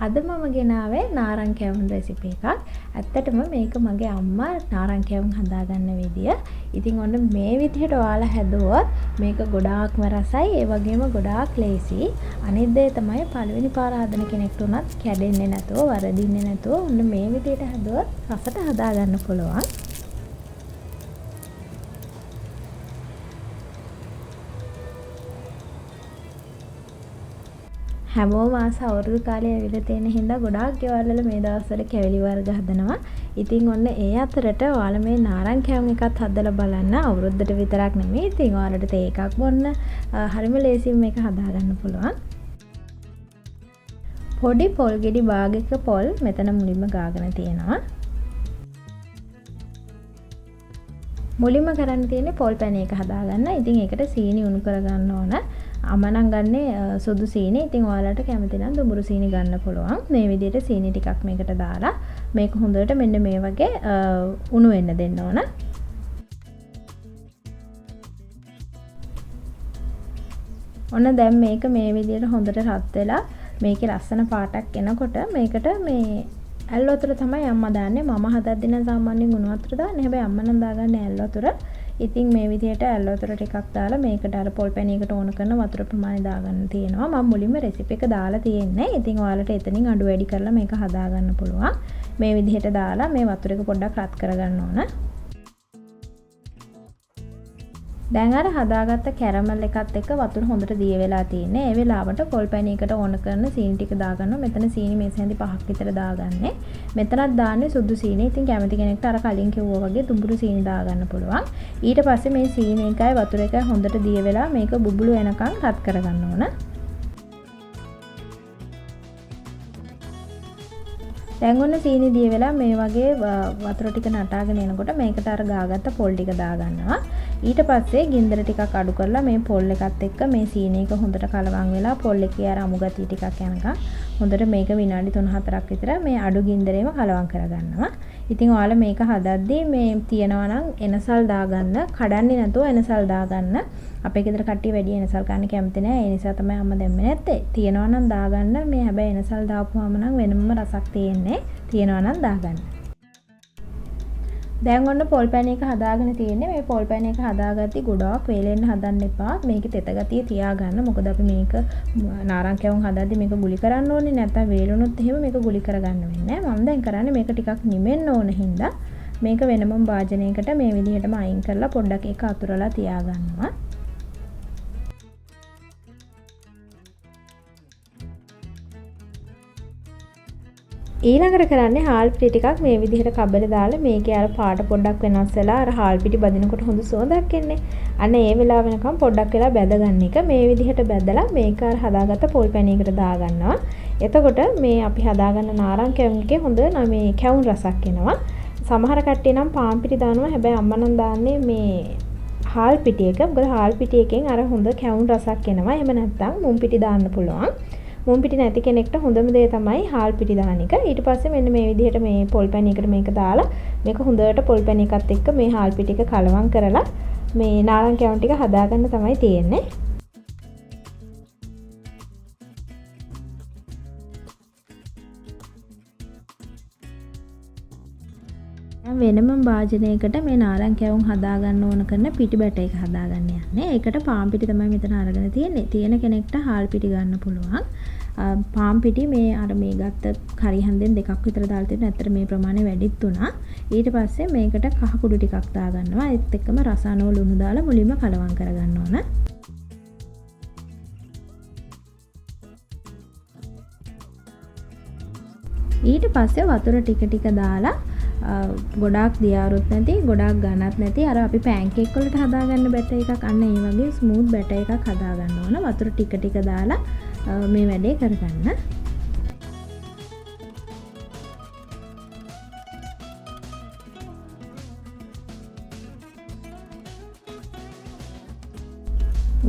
අද මම ගෙනාවේ නාරං කැවුම් රෙසිපි එකක්. ඇත්තටම මේක මගේ අම්මා නාරං කැවුම් හදාගන්න විදිය. ඉතින් ඔන්න මේ විදිහට ඔයාලා හැදුවොත් මේක ගොඩාක්ම රසයි, ඒ වගේම ගොඩාක් ලේසි. අනිත් දේ තමයි පළවෙනි පාර හදන කෙනෙක්ට උනත් කැඩෙන්නේ නැතුව, වරදින්නේ නැතුව ඔන්න මේ විදිහට හැදුවොත් රසට හදාගන්න පුළුවන්. හැමෝම ආස අවුරුදු කාලේ ඇවිල්ලා තියෙන හින්දා ගොඩාක් ගෙවල් වල මේ දවස්වල කැවිලි වර්ග හදනවා. ඉතින් ඔන්න ඒ අතරට ඔයාලා මේ නාරං කැවුම් එකත් හදලා බලන්න. අවුරුද්දට විතරක් නෙමෙයි, ඉතින් ඔයාලට තේ එකක් බොන්න හරිම ලේසියෙන් මේක හදාගන්න පුළුවන්. පොඩි පොල් ගෙඩි භාගයක පොල් මෙතන මුලින්ම ගාගෙන තියෙනවා. මුලින්ම කරන්න තියෙන්නේ පොල් පැණි එක හදාගන්න. ඉතින් ඒකට සීනි උණු කරගන්න ඕන. අම්මා නම් ගන්නේ සුදු සීනි. ඉතින් ඔයාලට කැමති නම් දුඹුරු සීනි ගන්න පුළුවන්. මේ විදිහට සීනි ටිකක් මේකට දාලා මේක හොඳට මෙන්න මේ වගේ උණු වෙන්න දෙන්න ඕන. ඔන්න දැන් මේක මේ විදිහට හොඳට රත් වෙලා මේකේ ලස්සන පාටක් එනකොට මේකට මේ ඇල් වතුර තමයි අම්මා දාන්නේ. මම හදද්දි නම් සාමාන්‍යයෙන් උණු වතුර දාන්නේ. හැබැයි අම්මා නම් දාගන්නේ ඇල් වතුර. ඉතින් මේ විදිහට ඇල් වතුර ටිකක් දාලා මේකට අර පොල් පැණි එකට ඕන කරන වතුර ප්‍රමාණය දාගන්න තියෙනවා. මම මුලින්ම රෙසිපි එක දාලා තියෙන්නේ. ඉතින් ඔයාලට එතනින් අඩු වැඩි කරලා මේක හදාගන්න පුළුවන්. මේ විදිහට දාලා මේ වතුර එක පොඩ්ඩක් රත් කරගන්න ඕන. දැන් අර හදාගත්ත කැරමල් එකත් එක්ක වතුර හොඳට දිය වෙලා තියෙන්නේ. ඒ වෙලාවට පොල් පැණි එකට ඕන කරන සීනි ටික දාගන්නවා. මෙතන සීනි මේස හැඳි 5ක් විතර දාගන්නේ. මෙතනත් දාන්නේ සුදු සීනි. ඉතින් කැමති කෙනෙක්ට අර කලින් කිව්වා වගේ දුඹුරු සීනි දාගන්න පුළුවන්. ඊට පස්සේ මේ සීනි එකයි වතුර එකයි හොඳට දිය වෙලා මේක බුබුලු වෙනකන් රත් කරගන්න ඕන. දැන් ඔන්න සීනි දිය වෙලා මේ වගේ වතුර ටික නටාගෙන එනකොට මේකට අර ගාගත්ත පොල් ටික දාගන්නවා. ඊට පස්සේ ගින්දර ටිකක් අඩු කරලා මේ පොල් එකත් එක්ක මේ සීනි එක හොඳට කලවම් වෙලා පොල් එකේ අර අමු ගතිය ටිකක් යනකම් හොඳට මේක විනාඩි 3-4ක් විතර මේ අඩු ගින්දරේම කලවම් කරගන්නවා. ඉතින් ඔයාලා මේක හදද්දී මේ තියනවා නම් එනසල් දාගන්න, කඩන්නේ නැතුව එනසල් දාගන්න. අපේ ගෙදර කට්ටිය වැඩි එනසල් කන්න කැමති නෑ. ඒ නිසා තමයි අම්මා දැම්මේ නැත්තේ. තියනවා නම් දාගන්න. මේ හැබැයි එනසල් දාපුවාම නම් වෙනමම රසක් තියෙන්නේ. තියනවා නම් දාගන්න. දැන් ඔන්න පොල් පැණි එක හදාගෙන තියෙන්නේ. මේ පොල් පැණි එක හදාගද්දි ගොඩාක් වේලෙන්න හදන්න එපා. මේකේ තෙත ගතිය තියාගන්න. මොකද අපි මේක නාරං කැවුම් හදද්දි මේක ගුලි කරන්න ඕනේ. නැත්තම් වේලුණොත් එහෙම මේක ගුලි කරගන්න වෙන්නේ නෑ. මම දැන් කරන්නේ මේක ටිකක් නිමෙන්න ඕන හින්දා මේක වෙනමම භාජනයකට මේ විදිහටම අයින් කරලා පොඩ්ඩක් ඒක අතුරලා තියාගන්නවා. ඊළඟට කරන්නේ හාල් පිටි ටිකක් මේ විදිහට කබලේ දාලා මේකේ අර පාට පොඩ්ඩක් වෙනස් වෙලා අර හාල් පිටි බදිනකොට හොඳ සුවඳක් එන්නේ. අන්න ඒ වෙලාව වෙනකම් පොඩ්ඩක් වෙලා බැද ගන්න එක. මේ විදිහට බැදලා මේක අර හදාගත්ත පොල් පැණියකට දාගන්නවා. එතකොට මේ අපි හදාගන්න නාරං කැවුම් එකේ හොඳ මේ කැවුම් රසක් එනවා. සමහර කට්ටිය නම් පාන් පිටි දානවා. හැබැයි අම්මා නම් දාන්නේ මේ හාල් පිටි එක. මොකද හාල් පිටි එකෙන් අර හොඳ කැවුම් රසක් එනවා. එහෙම නැත්නම් මුම් පිටි දාන්න පුළුවන්. මුම් පිටි නැති කෙනෙක්ට හොඳම දේ තමයි හාල් පිටි දාන එක. ඊට පස්සේ මෙන්න මේ විදිහට මේ පොල් පැණි එකට මේක දාලා මේක හොඳට පොල් පැණි එකත් එක්ක මේ හාල් පිටි එක කලවම් කරලා මේ නාරං කැවුම් ටික හදාගන්න තමයි තියෙන්නේ. දැන් වෙනම භාජනයකට මේ නාරං කැවුම් හදාගන්න ඕන කරන පිටි බැට එක හදාගන්න යන්නේ. ඒකට පාන් පිටි තමයි මෙතන අරගෙන තියෙන්නේ. තියෙන කෙනෙක්ට හාල් පිටි ගන්න පුළුවන්. පාන් පිටි මේ අර මේ ගත්ත කරි හන්දෙන් දෙකක් විතර දාලා තියෙනවා. ඇත්තට මේ ප්‍රමාණය වැඩිත් වුණා. ඊට පස්සේ මේකට කහ කුඩු ටිකක් දාගන්නවා. ඒත් එක්කම රස අනුව ලුණු දාලා මුලින්ම කලවම් කරගන්න ඕන. ඊට පස්සේ වතුර ටික ටික දාලා ගොඩාක් දියාරුත් නැති, ගොඩාක් ඝනත් නැති අර අපි පෑන්කේක් වලට හදාගන්න බැටර් එකක්, අන්න ඒ වගේ ස්මූත් බැටර් එකක් හදාගන්න ඕන. වතුර ටික ටික දාලා මේ වැඩේ කරගන්න.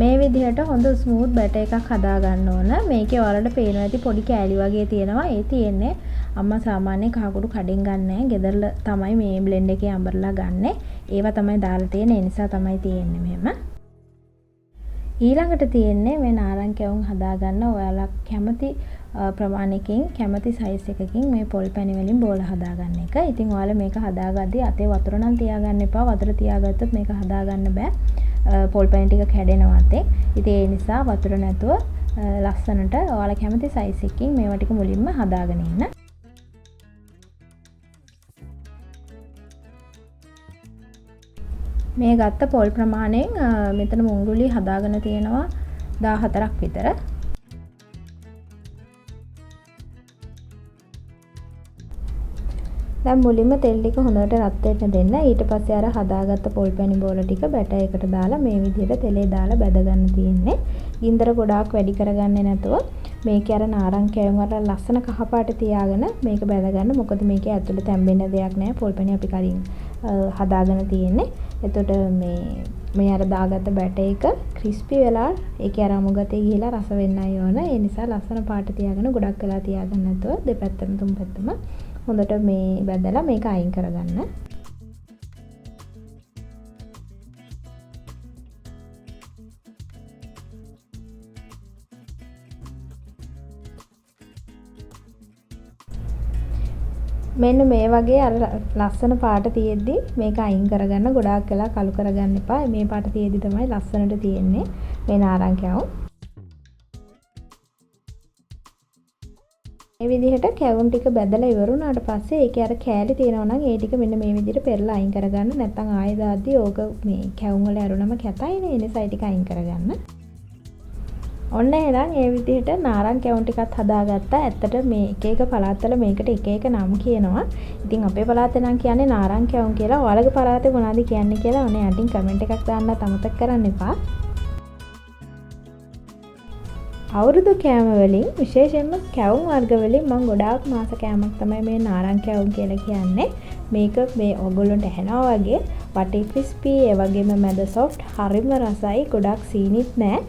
මේ විදිහට හොඳ ස්මූත් බැටර් එකක් හදාගන්න ඕන. මේකේ ඔයාලට පේනවා ඇති පොඩි කෑලි වගේ තියෙනවා. ඒ තියෙන්නේ අම්මා සාමාන්‍යයෙන් කහකුඩු කඩෙන් ගන්නෑ. ගෙදර තමයි මේ බ්ලෙන්ඩ් එකේ අඹරලා ගන්නෙ. ඒවා තමයි දාලා තියෙන්නේ. ඒ නිසා තමයි තියෙන්නේ මෙහෙම. ඊළඟට තියෙන්නේ මේ නාරං කැවුම් හදාගන්න ඔයාලා කැමති ප්‍රමාණයකින් කැමති සයිස් එකකින් මේ පොල් පැණි වලින් බෝල හදාගන්න එක. ඉතින් ඔයාලා මේක හදාගද්දී අතේ වතුර නම් තියාගන්න එපා. වතුර තියාගත්තොත් මේක හදාගන්න බෑ. පොල් පැණි ටික කැඩෙනවා අතේ. ඉතින් ඒ නිසා වතුර නැතුව ලස්සනට ඔයාලා කැමති සයිස් එකකින් මේවා ටික මුලින්ම හදාගෙන ඉන්න. මේ ගත්ත පොල් ප්‍රමාණයෙන් මෙතන මුංගුලි හදාගෙන තියෙනවා 14ක් විතර. දැන් මුලින්ම තෙල් ටික හොඳට රත් වෙන්න දෙන්න. ඊට පස්සේ අර හදාගත්ත පොල් පැණි බෝල ටික බැටර් එකට දාලා මේ විදිහට තෙලේ දාලා බැද ගන්න තියෙන්නේ. ගින්දර ගොඩාක් වැඩි කරගන්නේ නැතුව මේකේ අර නාරං කැවුම් අර ලස්සන කහ පාට තියාගෙන මේක බැද ගන්න. මොකද මේකේ ඇතුළේ තැම්බෙන්න දෙයක් නෑ. පොල් පැණි අපි කලින් හදාගෙන තියෙන්නේ. එතකොට මේ අර දාගත්ත බැටර් එක ක්‍රිස්පි වෙලා ඒකේ අර අමු ගතිය ගිහිලා රස වෙන්නයි ඕන. ඒ නිසා ලස්සන පාට තියාගෙන ගොඩක් වෙලා තියාගන්න නැතුව දෙපැත්තම තුන් පැත්තම හොඳට මේ බැදලා මේක අයින් කරගන්න. මෙන්න මේ වගේ අර ලස්සන පාට තියෙද්දි මේක අයින් කරගන්න. ගොඩාක් වෙලා කළු කරගන්න එපා. මේ පාට තියෙද්දි තමයි ලස්සනට තියෙන්නේ මේ නාරං කැවුම්. මේ විදිහට කැවුම් ටික බැදලා ඉවර වුණාට පස්සේ ඒකේ අර කෑලි තියෙනවා නම් ඒ ටික මෙන්න මේ විදිහට පෙරලා අයින් කරගන්න. නැත්නම් ආයෙ දාද්දි ඕක මේ කැවුම් වල ඇරුණම කැතයිනේ. ඒ නිසා ඒ ටික අයින් කරගන්න. ඔන්න එහෙනම් ඒ විදිහට නාරං කැවුම් ටිකත් හදාගත්තා. ඇත්තට මේ එක එක පළාත්වල මේකට එක එක නම් කියනවා. ඉතින් අපේ පළාතේ නම් කියන්නේ නාරං කැවුම් කියලා. ඔයාලගේ පළාතේ මොනවද කියන්නේ කියලා ඔන්න යටින් කමෙන්ට් එකක් දාන්නත් අමතක කරන්න එපා. අවුරුදු කෑම වලින් විශේෂයෙන්ම කැවුම් වර්ග වලින් මං ගොඩාක් මාස කෑමක් තමයි මේ නාරං කැවුම් කියලා කියන්නේ. මේක මේ ඔයගොල්ලන්ට ඇහෙනවා වගේ වටේ ක්‍රිස්පි, ඒ වගේම මැද සොෆ්ට්, හරිම රසයි, ගොඩක් සීනිත් නෑ.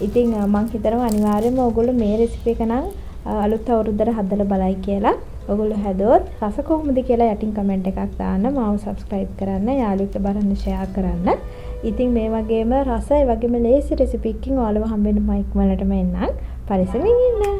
ඉතින් මං හිතනවා අනිවාර්යයෙන්ම ඔයගොල්ලෝ මේ රෙසිපි එක නම් අලුත් අවුරුද්දට හදලා බලයි කියලා. ඔයගොල්ලෝ හැදුවොත් රස කොහොමද කියලා යටින් කමෙන්ට් එකක් දාන්න, මාව සබ්ස්ක්‍රයිබ් කරන්න, යාළුවෙක්ට බලන්න ෂෙයා කරන්න. ඉතින් මේ වගේම රස ඒ වගේම ලේසි රෙසිපි එකකින් ඔයාලව හම්බෙන්න මම ඉක්මනටම එන්නම්. පරිස්සමින් ඉන්න.